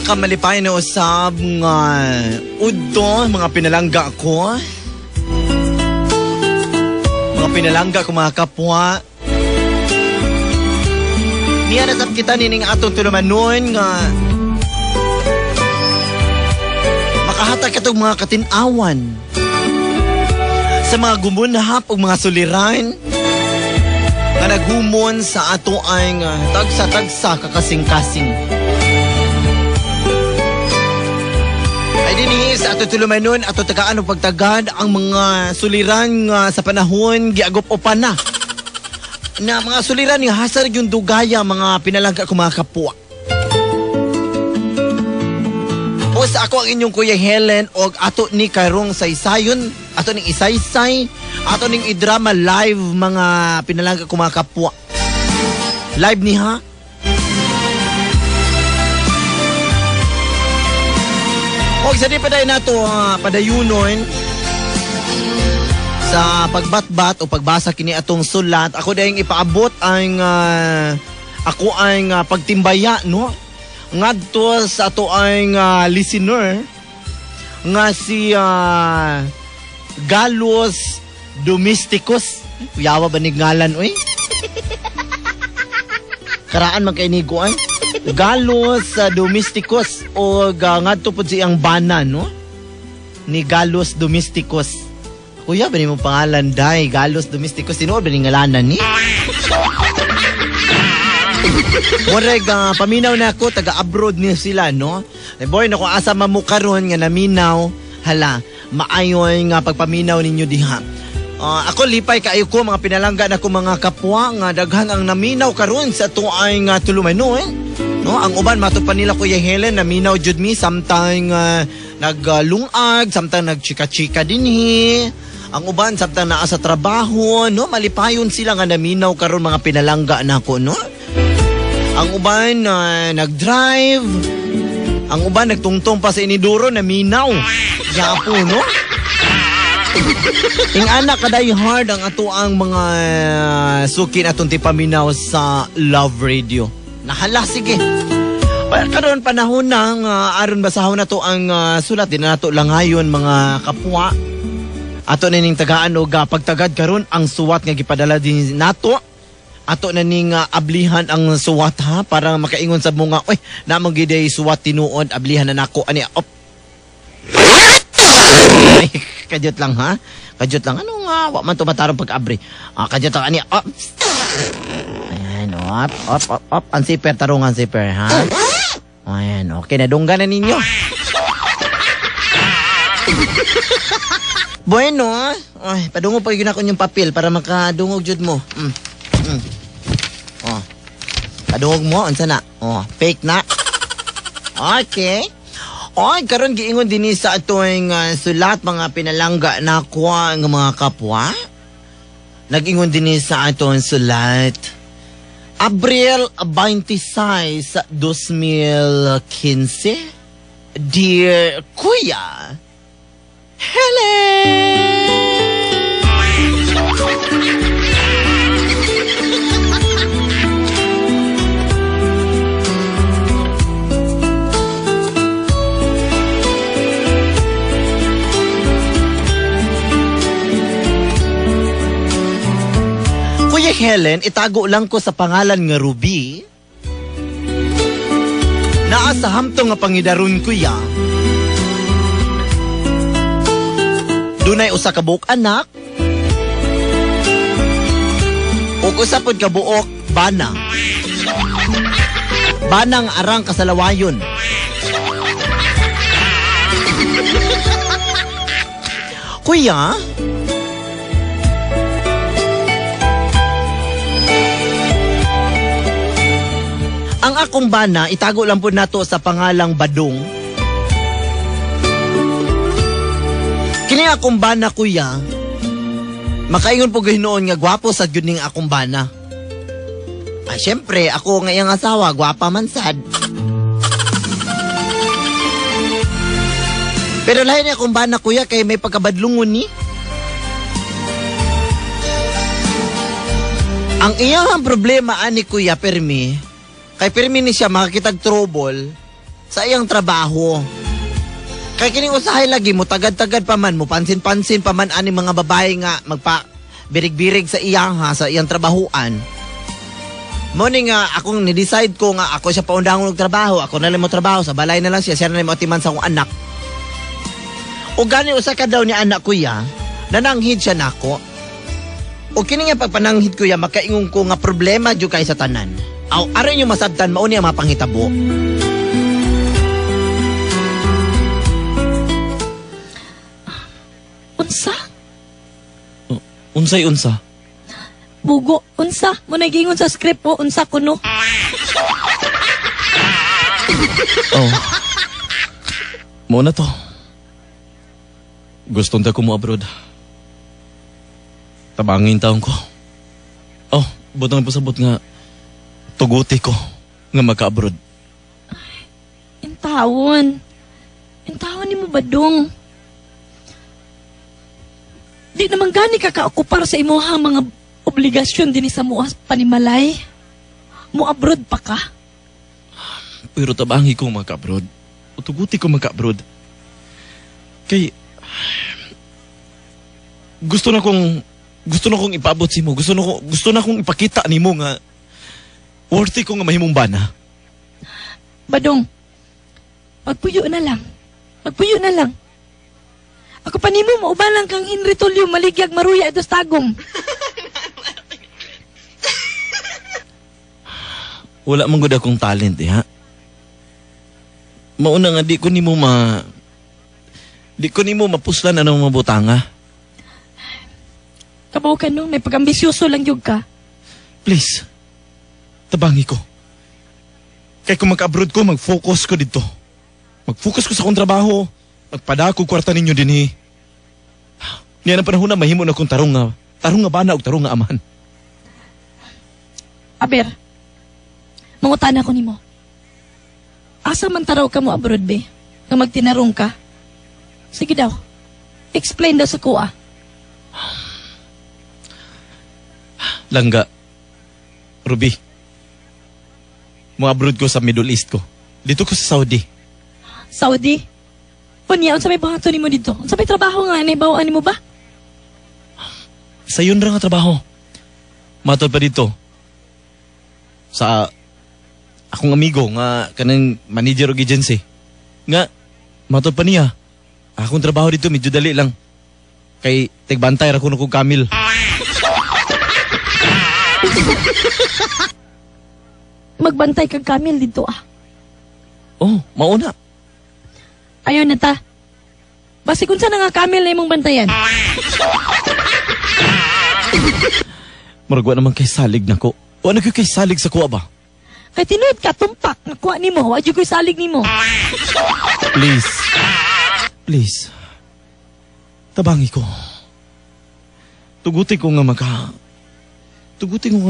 Makamalipay na usab nga udto, mga pinalangga ko. Mga pinalangga ko, mga kapwa. Niya nasab kita nining atong tulumanon nga makahatag katong mga katinawan sa mga gumunhap o mga suliran nga naghumon sa ato ang tagsa-tagsa kakasing-kasing. Ay dinhi sa ato tulumanon, ato tagaan o pagtagad ang mga suliran nga sa panahon giagop-upan na. Na mga suliran nga hasar yung dugaya mga pinalangga ko mga kapwa. O sa ako ang inyong Kuya Helen og ato ni karong saysayon, ato ning isaysay, ato ning idrama live mga pinalangga ko mga kapwa. Live ni ha? Og sa di pa dayon nato padayunon sa pagbatbat o pagbasa kini atong sulat, ako dayong ipaabot ang ako ang pagtimbaya no ngadto sa ato ang listener nga si Galus Domesticus. Kuyawa ba ni ngalan oy? Karaan man kay nigo ay. Galus Domesticus o ngadto pud siyang bana no ni Galus Domesticus. Kuya ba nimo pangalan day Galus Domesticus, tinuod ba ni ngalanan ni? Murag paminaw na ako, taga abroad ni sila no. Eh, boy nako asa man mo karon nga naminaw, hala maayoy nga pagpaminaw ninyo diha. Ako lipay kaayo ko mga pinalangga nako mga kapwa nga daghan ang naminaw karon sa tuay nga tulumanon. No, ang uban mato pa nila Kuya Helen naminaw jud mi samtang naglungag, samtang nagchika-chika dinhi. Ang uban samtang naa sa trabaho, no, malipayon sila nga naminaw karon mga pinalangga nako no. Ang uban nagdrive, ang uban nagtungtong pa sa inidoro naminaw. Yapo no. Ing anak kaday hard ang ato ang mga suki atong tipaminaw sa Love Radio. Nahala sige. Karon panahon na aron basahon na to ang sulat din na nato langayon mga kapwa. Ato na ning tagaan og pagtagad karon ang suwat nga gipadala din nato. Ato na ning ablihan ang suwat ha para makaingon sa mo nga oy namang giday suwat tinuod ablihan na nako ani op. Ay, kadyot lang ha. Kadyot lang ano nga wa man tumatarong pag-abri. Kadyot lang ani op. Ayan, op op op op ang zipper tarong ang zipper ha. Ayan, okay na dunggan na ninyo. Bueno, ay padungog pa gyud ako inyong papel para makadungog jud mo. Oh. Padungog mo unsa na? Oh, fake na. Okay. Oy, karon giingon dinhi sa atoy sulat mga pinalangga na kuha nga mga kapwa. Nag-ingon dinhi sa atong sulat. Abril 26, 2015. Dear Kuya Helen. Kuya Helen, itago lang ko sa pangalan nga Ruby. Naa sa hamtong nga pangidaron kuya. Dunay usa ka buok anak. Ug usa pod ka buok bana. Banang arang kasalawayon. Kuya, ang akong bana, itago lang po nato sa pangalang Badong. Kini akong bana, kuya, makaingon po ginoon nga gwapo sa gyud ning akong bana. Ah, syempre, ako nga iyang asawa, gwapa man sad. Pero lahi ni akong bana, kuya, kay may pagkabadlungon ni. Ang iyang problema ani kuya, permi, kay permi ni siya makakitag trouble sa iyang trabaho. Kay kining usahay lagi mo tagad-tagad pa man mo pansin-pansin pa man ani mga babae nga magpa birig-birig sa iyang ha, sa iyang trabahuan. Mo ni nga akong ni-decide ko nga ako siya paundangon og trabaho, ako na lang mo trabaho sa balay na lang siya, siya na lang mo atiman sa akong anak. O gani usa ka daw ni anak kuya, nananghid siya nako. O kini nga pagpananghid kuya, makaingon ko nga problema jud kay sa tanan. Aw aron yung masabtan mao ni ang mga panghitabo. Unsa? Unsay unsa? Bugo, unsa? Mo nagingon sa script po, unsa kuno? Oh. Mo na to. Gustong ta ko mo abroad. Tabangin taon ko. Oh, butang pasabot nga tuguti ko nga maka-abroad. Intawon. Intawon nimo badong. Di naman gani ka kaokupar sa imuhang mga obligasyon dinhi sa muas panimalay. Mo abroad pa ka. Pero tabangi ko maka-abroad. Tuguti ko maka-abroad. Kay gusto na kong ipaabot si mo. Gusto na kong ipakita nimo nga worthy ko nga mahimong bana. Badong, magpuyo na lang. Magpuyo na lang. Ako pa nimo, mauban lang kang Henry Tulio, maligyag maruya ito sa tagom. Wala man gud akong talent eh, ha? Mauna nga, di ko nimo mapuslan anong mabutanga. Kabaw ka no, may pag-ambisyoso lang yun ka. Please, tabangi ko. Kaya kung mag-abroad ko, mag-focus ko dito. Mag-focus ko sa akong trabaho. Magpadako kwarta ninyo din eh. Niya ng panahon na mahimo na kong tarong nga bana o tarong nga amahan. Aber, mangutana ko nimo. Asa man taraw ka mo abroad be? Nga magtinarong ka? Sige daw. Explain daw sa kuha. Langga, Ruby, mo abroad ko sa Middle East ko. Dito ko sa Saudi. Saudi? Punya, unsa may buhaton nimo dito? Unsa may trabaho nga nahibawaan nimo ba? Sayon ra nga trabaho. Matod pa dito. Sa akong amigo nga kanang manager og agency. Nga matod pa niya. Akong trabaho dito medyo dali lang. Kay tigbantay ra kuno kog kamil. Magbantay kag kamil dito ah. Oh, mauna. Ayaw na ta. Basig unsa na nga kamil na imong bantayan. Murag wa naman kay salig nako. Wa na kay salig sa kuha ba? Kay tinuod ka tumpak nga kuha nimo, wa jud koy salig nimo. Please. Please. Tabangi ko. Tuguti ko nga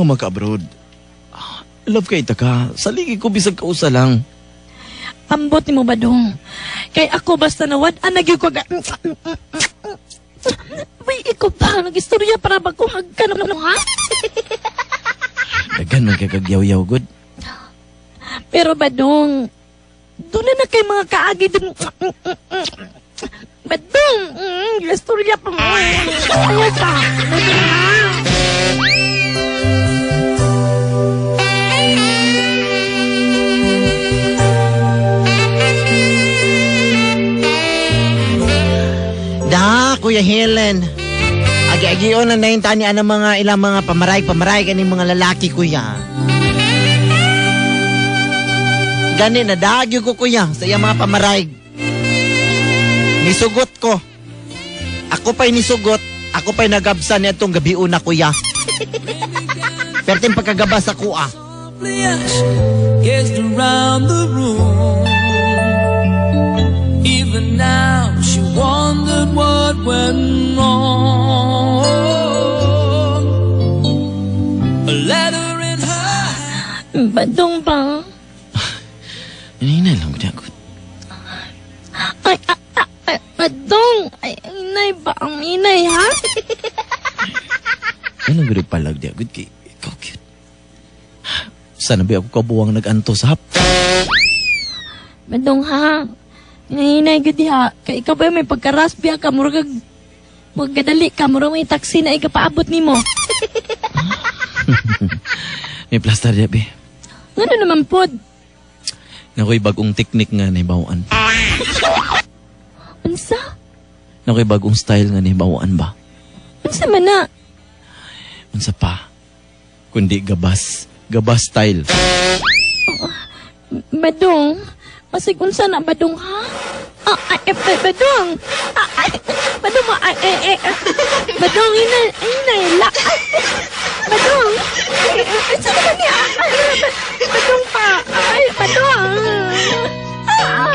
maka-abroad. Love kay ta ka. Saligi ko bisag kausa lang. Ambot nimo badong. Kay ako basta nawad-an na gyud ko. Uy, ikaw ba? Nag-istorya para bago hag ka na, ha? Dagan man kagagyaw-yaw, good. Pero badong, doon na kay mga kaagi dun. Badong, istorya pa mo. Ayaw pa. Da, Kuya Helen. Agi-agion na nahin tani ang mga ilang mga pamaray-pamaray kaning mga lalaki, kuya. Gani, nadagyo ko, kuya, sa iyang mga pamaray. Nisugot ko. Ako pa'y nisugot. Ako pa'y nagabsa niya itong gabi una, kuya. Perting pagkagaba sa kuha. Gazed around the room. Even now she wondered what went wrong. A letter in her hand. Badong ba? Hinay lang ko. Ay, ay, badong. Ay, inay ba? Ang inay, ha? Anong gano'n palag di? Good kay, ikaw cute. Sana ba ako kabuwang nag-anto sa hap? Badong ha. Hinahinay gud diha. Kay ikaw ba may pagkarasbi ka murag magkadali ka murag may taxi na ikapaabot nimo. May plaster diya, be. Ngano naman pod? Nakoy bagong teknik nga nahibawaan. Unsa? Nakoy bagong style nga nahibawaan ba? Unsa man na? Unsa pa? Kundi gabas. Gabas style. Badong, pasig unsa na badong ha? Ah, ay, eh, badong. Ah, ay, badong mo, ay, eh, eh, eh. Badong, ina, ina, la. Ay, badong. Eh, eh, unsa naman niya? Ay, badong pa. Ay, badong. Ah.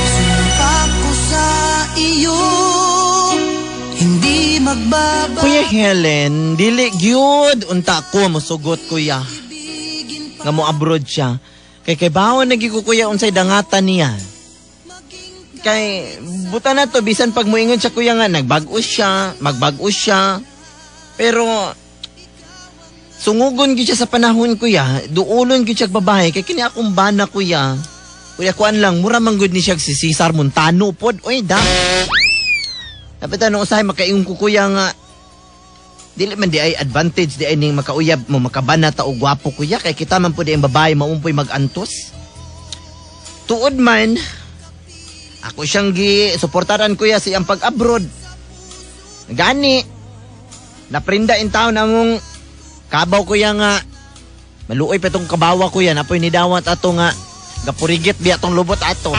Sumpa ko sa iyo, hindi magbaba. Kuya Helen, dili gyud unta ko mosugot kuya. Nga mo abroad siya. Kay bawon lagi ko kuya unsay dangatan niya. Kay buta na to bisan pag moingon siya kuya nga nagbag-o siya, magbag-o siya. Pero sungugon gyud siya sa panahon kuya, duulon gyud siya babae kay kini akong bana kuya. Kuya kuan lang mura man gud ni siya si Cesar Montano pod. Oy da. Dapat ano usahay makaingon ko kuya nga dili man di ay advantage di ay ning makauyab mo makabana ta og gwapo kuya kay kita man pud ang babae maumpoy magantos. Tuod man ako siyang gi suportaran kuya sa iyang pag-abroad. Gani naprinda in town among kabaw kuya nga maluoy pa tong kabawa kuya napoy nidawat ato nga gapurigit biya tong lubot ato.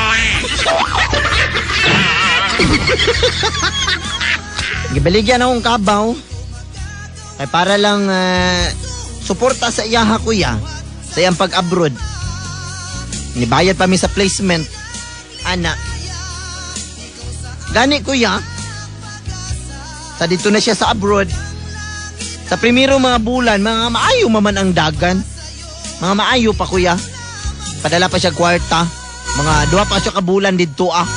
Gibaligyan akong kabaw kay para lang suporta sa iyaha kuya sa iyang pag-abroad. Nibayad pa mi sa placement ana. Gani kuya sa dito na siya sa abroad. Sa primero mga bulan, mga maayo maman ang dagan. Mga maayo pa kuya. Padala pa siya kwarta. Mga duha pa siya ka bulan didto ah.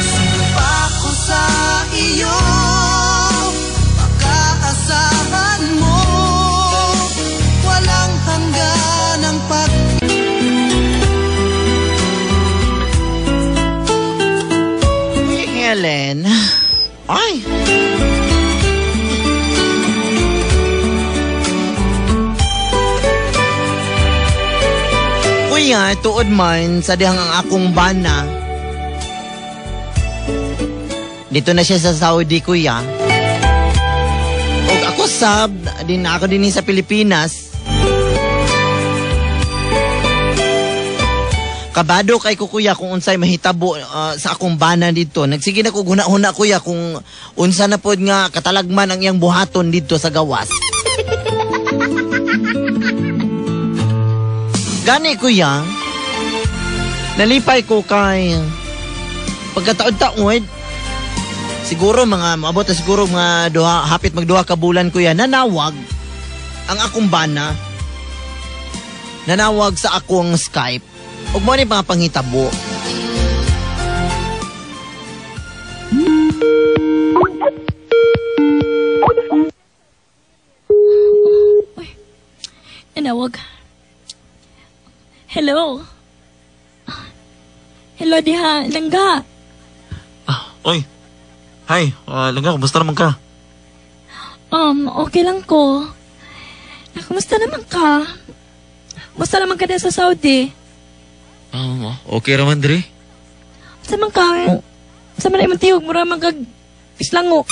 Sumpa ko sa iyo, makaasahan mo, walang hanggan ang pag- Kuya Helen. Ay. Kuya, tuod man sa dihang ang akong bana. Dito na siya sa Saudi, kuya. Og ako sab, din ako din sa Pilipinas. Kabado kay ko kuya kung unsay mahitabo sa akong bana dito. Nagsige na ko guna-huna kuya kung unsa na pod nga katalagman ang iyang buhaton dito sa gawas. Gani kuya, nalipay ko kay pagkataod-taod, siguro mga maabot na siguro mga duha, hapit magduha ka bulan kuya, nanawag ang akong bana, nanawag sa akong Skype. Ug mo ni mga panghitabo. Uy, nanawag. Hello. Hello diha, Langga. Oy. Hi, Langga, kumusta naman ka? Okay lang ko. Kumusta naman ka? Kumusta naman ka din sa Saudi? Okay raman diri. Sa man ka? Sa man imong tihog, mura man kag islango.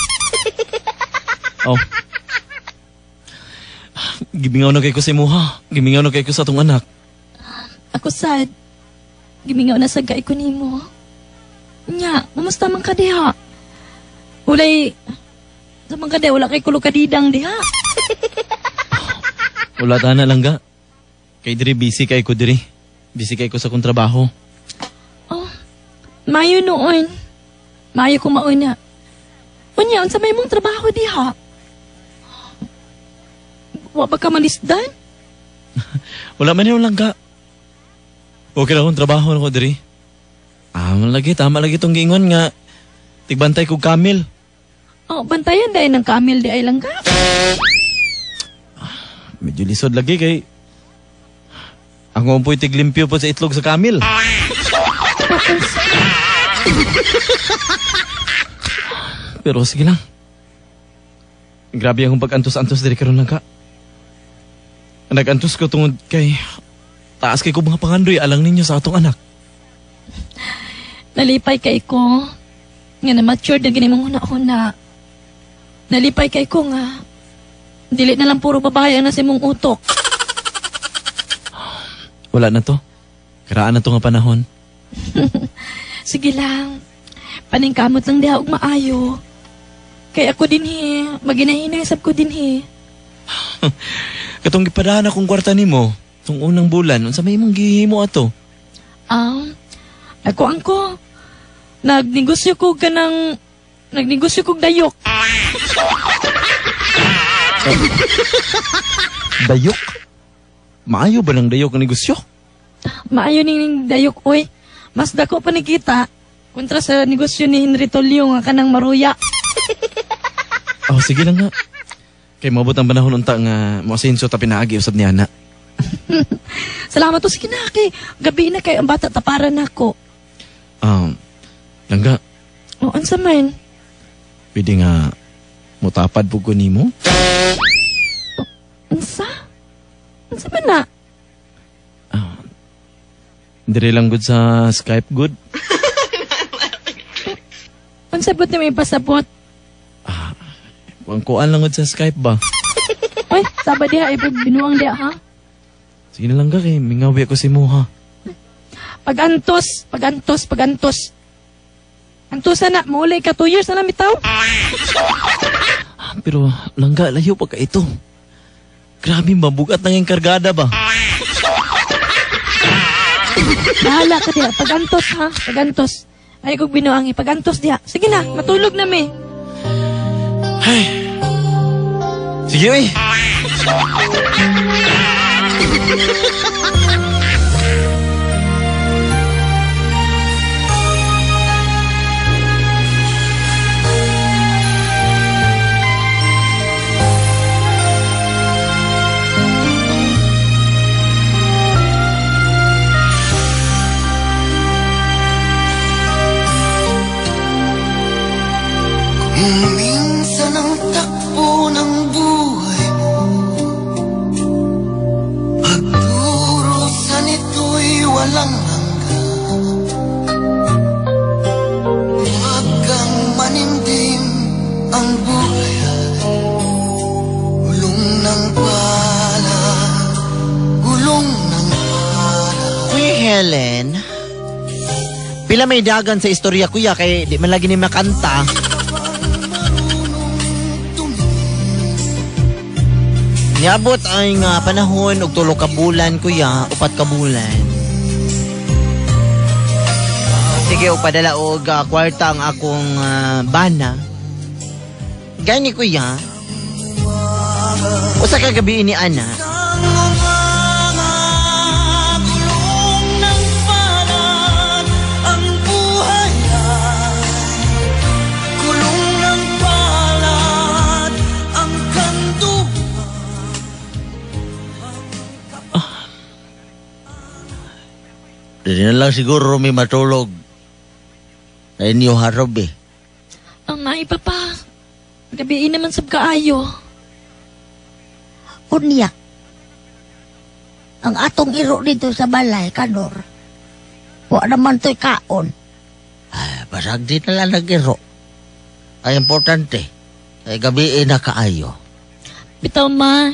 Oh. Gimingaw na kay ko sa imuha. Gimingaw na kay ko sa atong anak. Ako sad. Gimingaw na sad kay ko nimo. Nya, kumusta man ka diha? Ulay, sa man ka diha, wala kay kulo kadidang diha. Wala ta na lang ga. Kay diri busy kay ko diri. Busy kay ko sa akong trabaho. Oh, mayo noon. Maayo ko mauna. Unya, unsa may mong trabaho diha? Wa ba ka malisdan? Wala man yun lang ka. Okay lang akong trabaho nako diri. Lagi, tama lagi itong giingon nga tigbantay kog kamel. Oh, bantayan dahil ng kamel di ay lang ka. Medyo lisod lagi kay ang umpoy tiglimpyo po sa itlog sa kamel. Pero sige lang. Grabe akong pag-antos-antos diri karon lang ka. Nag-antos ko tungod kay taas kay ko mga pangandoy alang ninyo sa atong anak. Nalipay kay ko nga na mature na gini mong huna-huna. Nalipay kay ko nga dili na lang puro babae ang nasa imong utok. Wala na to. Karaan na to nga panahon. Sige lang. Paningkamot lang diha og maayo. Kay ako dinhi, maginahinay sab ko dinhi. Katong gipadahan akong kwarta nimo tong unang bulan, unsa may imong gihimo ato? Ako angko. Nagnegosyo ko kanang nagnegosyo kog dayok. Dayok? Maayo ba ng dayok ang negosyo? Maayo ning dayok oy. Mas dako pa ni kita kontra sa negosyo ni Henry Tolio nga kanang maruya. Oh, sige lang nga. Kay maabot ang panahon unta nga moasenso ta pinaagi usab ni ana. Salamat to, sige na kay gabi na kay ang bata taparan nako. Langga. Oh, unsa man? Pwede nga mutapad pug ko nimo? Oh, unsa? Unsa man na? Dire lang gud sa Skype good. Unsa pud ni may pasabot? Ang kuan lang gud sa Skype ba? Uy, saba diha ay binuang diha ha. Sige na lang ka kay mingawi ako si Muha. Pagantos, pagantos, pagantos. Antusa na, maulay ka 2 years na lang bitaw. Pero langga, layo pa ka ito. Grabe, mabugat na yung kargada ba? Bahala ka diha, pagantos ha, pagantos. Ay kog binuang, pagantos diha. Sige na, matulog na mi. Ay. Sige, uy. Minsan ang takbo ng buhay mo, pagdurusan ito'y walang hanggan. Huwag kang manindim, ang buhay ay gulong ng palad, gulong ng palad. Kuya Helen, pila may dagan sa istorya kuya kay di man lagi ni makanta. Niabot ay nga panahon og tulo ka bulan kuya, 4 ka bulan. Sige, og padala og kwarta ang akong bana. Gani kuya. Usa ka gabi ni ana. Di na lang siguro may matulog sa inyo harob eh. Ang may papa, gabiin naman sab kaayo. Unya, ang atong iro dito sa balay, kanor, wa naman to'y kaon. Ay, basag di na lang nag-iro. Ang importante, ay gabiin na kaayo. Bitaw ma,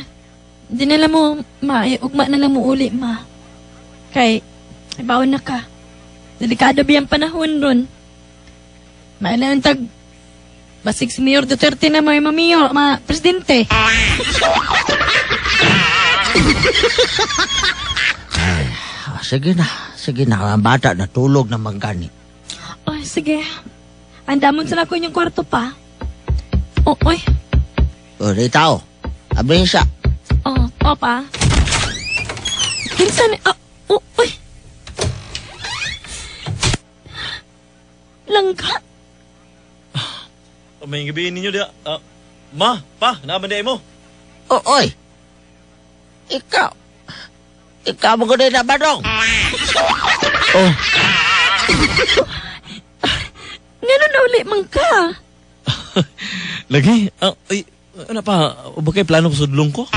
di na lang mo, ma, ugma na lang mo uli ma. Kay, ay, baon na ka. Delikado biyang panahon ron. Mailan tag, basig si Mayor Duterte na may mamiyo, ma presidente. Ay, sige na, sige na. Ang bata natulog na manggani. Ay, sige. Andamon sa nako inyong kwarto pa. Oh, oy. O, di tao. Abrihin siya. Oh, oh pa. Kinsa ni... Ah, oh, oy. Langga. May gabi ninyo diya. Ma, pa, naaman di mo. Oh, oy. Ikaw. Ikaw mo ko na badong. Oh. Ngano na uli man ka? Lagi? Ay, ano pa? O ba kay plano ko sudlong ko?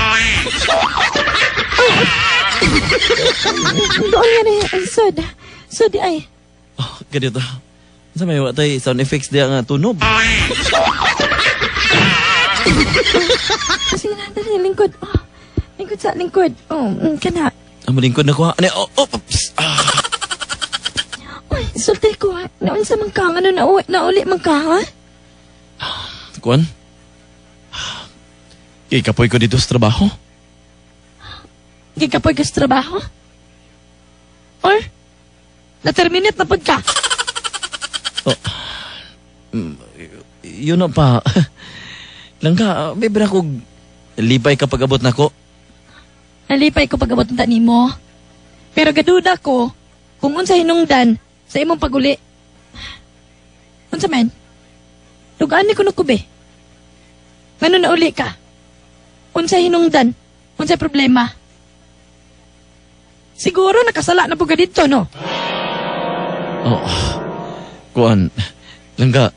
Doon nga na yan. Sud. Sud ay. Oh, ganito. Sa may watay sound effects diya nga tunob. Sige na, dali, lingkod. Oh, lingkod sa lingkod. Oh, kana. Ang lingkod na ko. Ano? Oh, oh, oops. Ah. Uy, sulti ko. Naunsa man ka? Ano nauli man ka, ha? Kuan? Kay kapoy ko dito sa trabaho. Kay kapoy ka sa trabaho? Or, na-terminate na pud ka? Oh, yun na pa. Langga, may bira ko lipay ka pag-abot na ko. Nalipay ko pag-abot na nimo. Pero gaduda ko, kung unsa hinungdan sa imong paguli. Unsa man? Dugaan ni kuno ko be. Ngano na uli ka? Unsa hinungdan? Unsa problema? Siguro nakasala na po ka dito, no? Oh, kuan. Langga.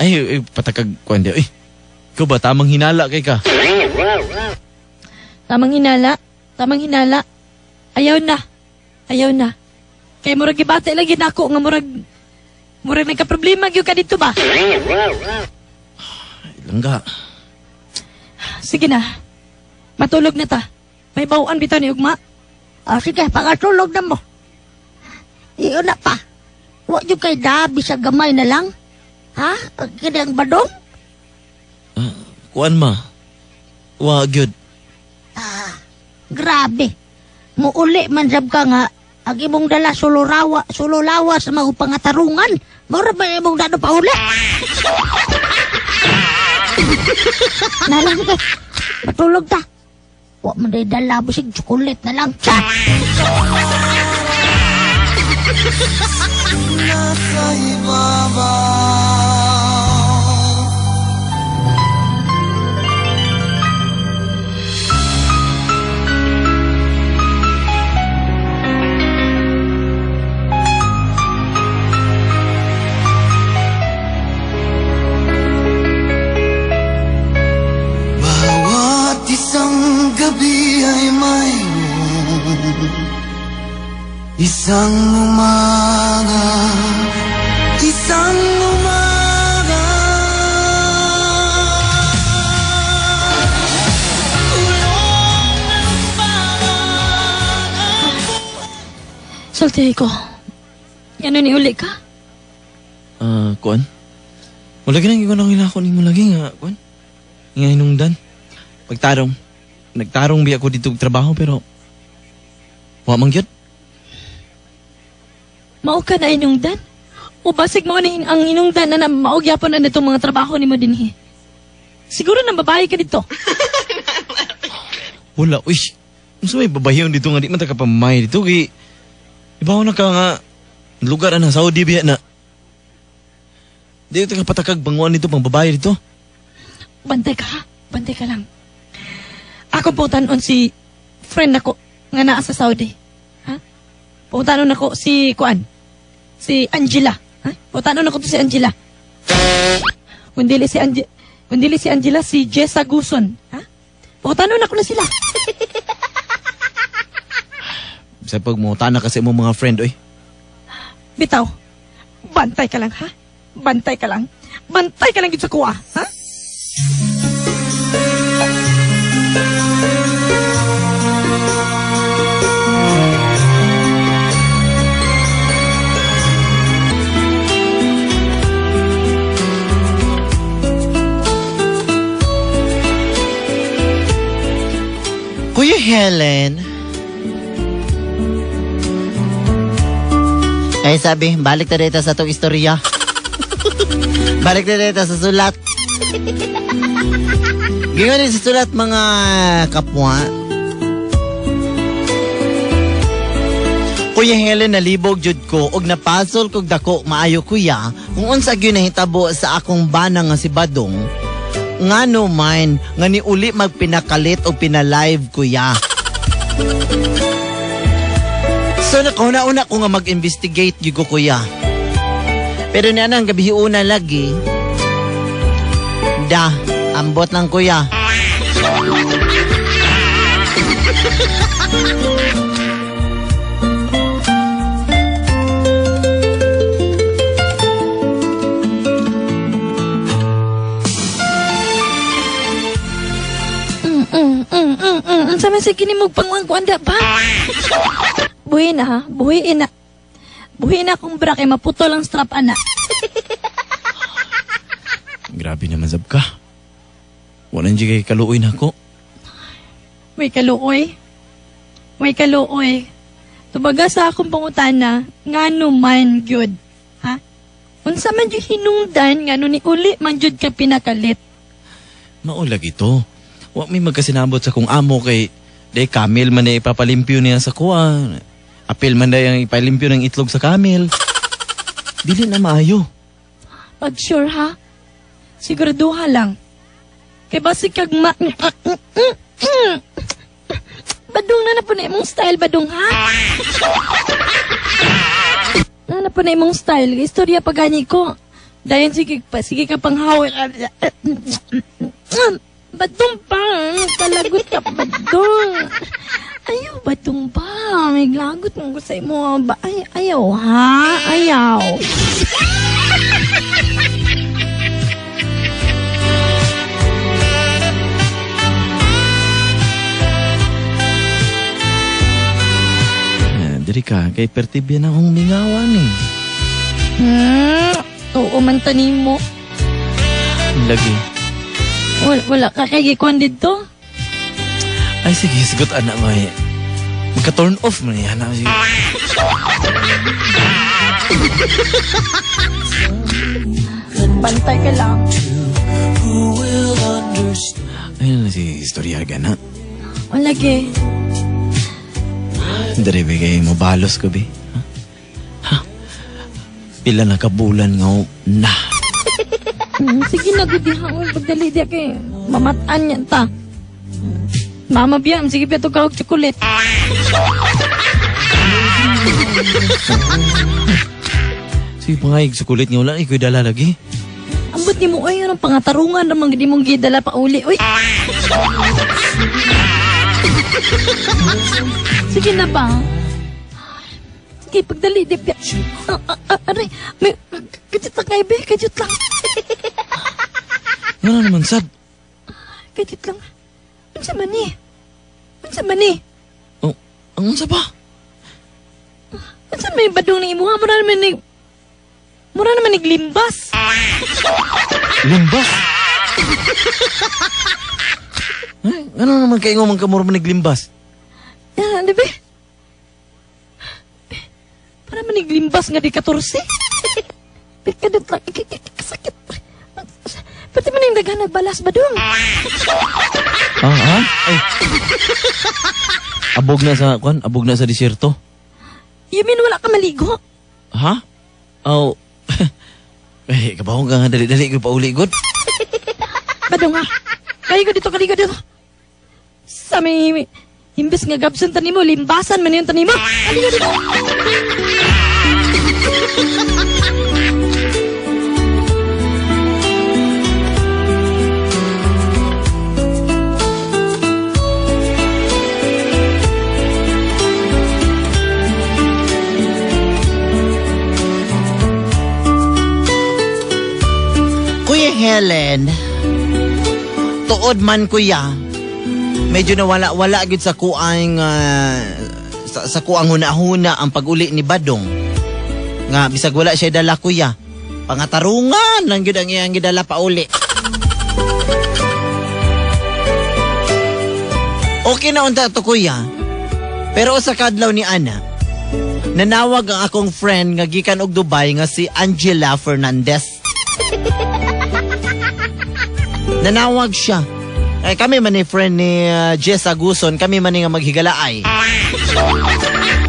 Ay, patakag kuan di. Ay, ikaw ba tamang hinala kay ka? Tamang hinala. Tamang hinala. Ayaw na. Ayaw na. Kay murag gibati lagi nako nga murag nagka-problema gyud ka dito ba? Ay, langga. Sige na. Matulog na ta. May bawaan bitaw ni Ugma. Ah, sige, pakatulog na mo. Iyon na pa. Wa yung kay dabi sa gamay na lang. Ha? Kini ang badong? Kuan ma. Wa gyud. Ah, grabe. Muuli man sab ka nga ang imong dala sulolawa sa mga pangatarungan. Mura ba imong dano pa uli? Nalang ka. Matulog ta. Wa man day dala bisig chocolate na lang. Tsa! Nasa ibabaw. Bawat isang gabi ay mayroon isang umaga, isang umaga. Tulong ng pangarap. Sulti ko. Ano ni uli ka? Kuan? Wala ginang ikaw nang ko nimo lagi nga, kuan? Nga hinungdan. Pagtarong. Nagtarong biya ko dito og trabaho pero wa man gyud. Mao ka na inungdan? O basig mao ni ang inungdan na mao gyapon na nitong mga trabaho nimo dinhi. Siguro nang babae ka dito. Wala, uy. Unsa may babahiyon dito nga di man ta ka pamay dito kay ibaw na ka nga lugar ana Saudi biya na. Di ta ka patakag banguan dito pang babae dito. Bantay ka, ha? Bantay ka lang. Ako po tanon si friend nako nga naa sa Saudi. Ha? Putanon ako si Kuan. Si Angela. Ha? Putanon ako to si Angela. Kung dili si Angela, si Jessa Guson. Ha? Putanon ako na sila. Sa pag mutana kasi mo mga friend, oy. Bitaw. Bantay ka lang, ha? Bantay ka lang. Bantay ka lang gid sa kuha, ha? Kuya Helen. Ay sabi, balik ta dito sa itong istorya. Balik na dito sa sulat. Gingon din sa sulat mga kapwa. Kuya Helen, nalibog jud ko og napasol kog dako maayo kuya kung unsa gyud nahitabo sa akong bana nga si Badong. Ngano man nga niuli magpinakalit og pinalive kuya. So nakahuna-una ko nga mag-investigate gyud ko kuya. Pero niya nang gabi una lagi. Da, ambot lang kuya. Unsa man sa kini mo pangwangkuan da ba? Buhi na ha, buhiin na. Buhiin na akong bra kay maputol ang strap ana. Grabe naman sab ka. Wala na kay kaluoy na ako. May kaluoy. May kaluoy. Tubaga sa akong pangutana, ngano man gyud. Ha? Unsa man gyud hinungdan ngano ni uli man gyud ka pinakalit. Maulag ito. Wa may magkasinabot sa kong amo kay day camel man na ipapalimpyo niya sa kuha. Apil man day ang ipalimpyo ng itlog sa camel. Dili na maayo. Pag sure ha? Siguraduha lang. Kay basig kag ma... Badong na na po na imong style, badong ha? Na na po na imong style. Istorya pa gani ko. Dayon sige pa, sige ka pang hawak. Badong pa, kalagot ka, badong. Ayaw, badong pa. May lagot mo ko sa imo. Ba, ay, ayaw ha, ayaw. Diri ka, kay pertibya na akong mingawan eh. Oo man tanim mo. Lagi. Wala ka kay gikuan dito? Ay sige, sagot anak mo eh. Magka-turn off man yan. Sige. Bantay ka lang. Ayun na si istorya gana. Wala ke. Dere be kay mabalos ko be. Ha? Ha? Pila na kabulan nga na. Sige na gud ha, pagdali diya kay mamatan niya ta. Mama biya, sige biya to og chocolate. Sige pangayig chocolate nga wala ikoy dala lagi. Ambot nimo ay anong pangatarungan ra man gid imong gidala pa uli. Uy. Sige na ba? Sige, pagdali di biya. Aray, may kajut lang kayo, be, kajut lang. Nga naman sad. Kajut lang. Unsa man ni? Unsa man ni? Oh, ang unsa ba? Unsa may badong ni imuha? Mura naman ni limbas. Limbas? Ay, ano naman kayo man kamura man naglimbas? Yan, di ba? Para man naglimbas nga di 14. Pikadot lang. Kasakit. Pati man yung daghan nagbalas ba dong? Ah, ah? Ay. Abog na sa, kwan? Abog na sa disyerto. You mean wala ka maligo? Ha? Oh. Eh, kabahong ka nga dali-dali ko pauli, good. Badong ha? Kaligo dito, kaligo dito. Sa may, imbes nga gabson tanimo, limbasan man yung tanimo. Kaligo dito. Kuya Helen, tuod man kuya, medyo nawala-wala gyud sa kuang sa kuang huna-huna ang pag-uli ni Badong. Nga bisag wala siya dala kuya, pangatarungan lang gyud ang iyang gidala pauli. Okay na unta to kuya. Pero sa kadlaw ni Ana, nanawag ang akong friend nga gikan og Dubai nga si Angela Fernandez. Nanawag siya. Ay, kami man ni friend ni Jess Aguson, kami man ni nga maghigalaay.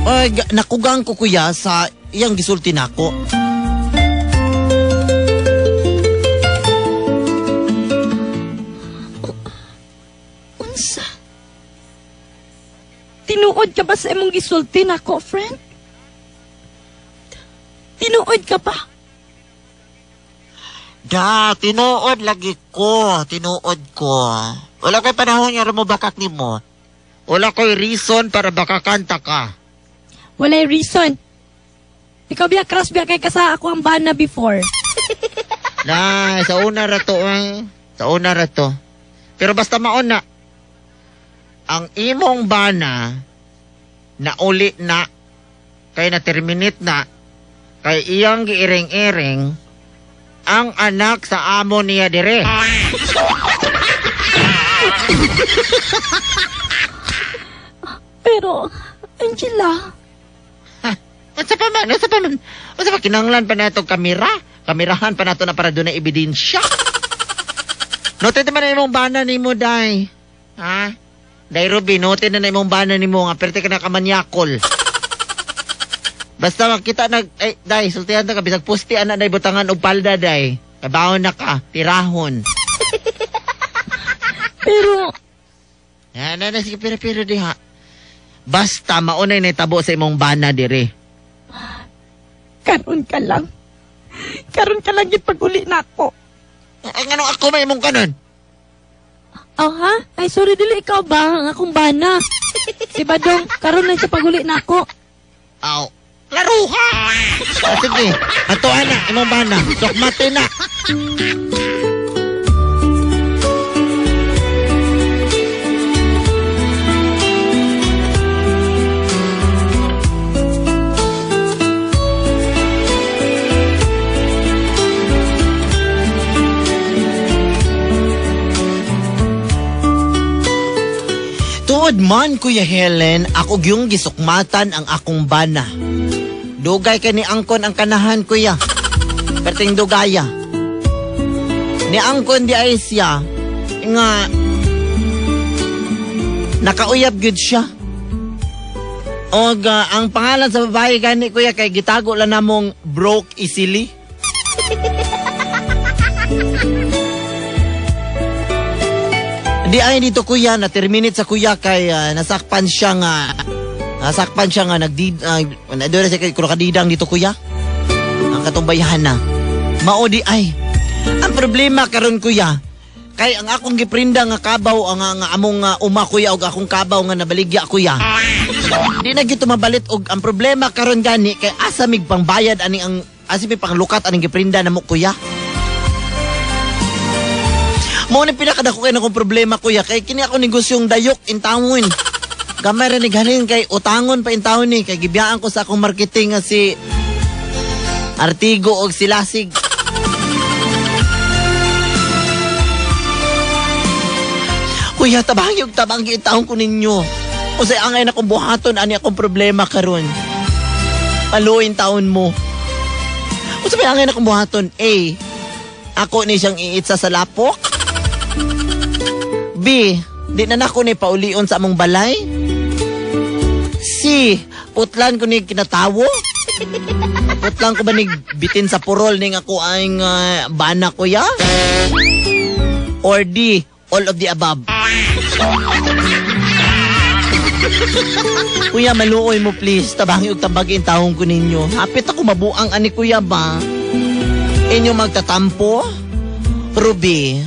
Ay, nakugang ko kuya sa iyang gisulti nako. Unsa? Tinuod ka ba sa imong gisulti nako, friend? Tinuod ka ba? Da, tinuod lagi ko. Tinuod ko. Wala kay panahon nga mo bakak nimo. Wala ko'y reason para bakakanta ka. Walay reason. Ikaw biya, crush biya kay kasa ako ang bana before. Na, sa una ra to eh. Sa una ra to. Pero basta maon na, ang imong bana, nauli na, kay na-terminate na, kay iyang giiring-iring, ang anak sa amo niya dire. Pero, Angela. Ha? Unsa pa man? Unsa pa man? Unsa pa kinanglan pa nato kamera? Kamerahan pa nato na para doon na ebidensya. Noted naman na imong bana nimo, Day. Ha? Day Ruby, noted na na imong bana nimo nga perte ka na kamanyakol. Basta makita na, ay, Day, sultihan ta ka, bisag pusti ana day butangan og palda, Day. Kabaon na ka, tirahon. Pero, yan, na, sige, pero diha. Basta maunay na itabo sa imong bana dire. Karon ka lang. Karon ka lang ipag-uli na ako. Ay, ngano ako may imong kanon? Oh, ha? Ay, sorry, dili ikaw ba? Ang akong bana. Si Badong, karon lang siya pag-uli na ako. Aw, laro ha! Ah, sige, ato ana, imong bana. Sokmate na. Tuod man, Kuya Helen, ako gyung gisukmatan ang akong bana. Dugay ka ni angkon ang kanahan, Kuya. Perting dugaya. Ni angkon di ay siya, nga nakauyab gyud siya. Og ang pangalan sa babae gani, Kuya, kay gitago lang namong broke easily. Di ay dito kuya, na terminate sa kuya kay nasakpan siya nga nagdid doon siya kay kadidang dito kuya. Ang katumbayahan na. Mao di ay. Ang problema karon kuya, kay ang akong giprinda nga kabaw ang among uma kuya og akong kabaw nga nabaligya kuya. Di na gyud mabalit og ang problema karon gani kay asa mig pangbayad ani ang asa mig panglukat aning giprinda namo kuya. Mo ni pinakadako kay akong problema kuya kay kini ako negosyong dayok intawon. Gamay ra ni ganin kay utangon pa intawon ni kay gibiyaan ko sa akong marketing nga si Artigo og si Lasig. Kuya, tabang og tabang intawon ko ninyo. Usay angay na akong buhaton ani akong problema karon. Paluin taon mo. Usay angay na akong buhaton? A, ako ni siyang iitsa sa lapok. B, di na nako ni paulion sa among balay. C, putlan ko ni kinatawo. Putlan ko ba ni bitin sa purol ning ako ang bana kuya? Or D, all of the above. Kuya, maluoy mo please. Tabangi og tambagin taong ko ninyo. Hapit ako mabuang ani kuya ba? Inyo magtatampo? Ruby,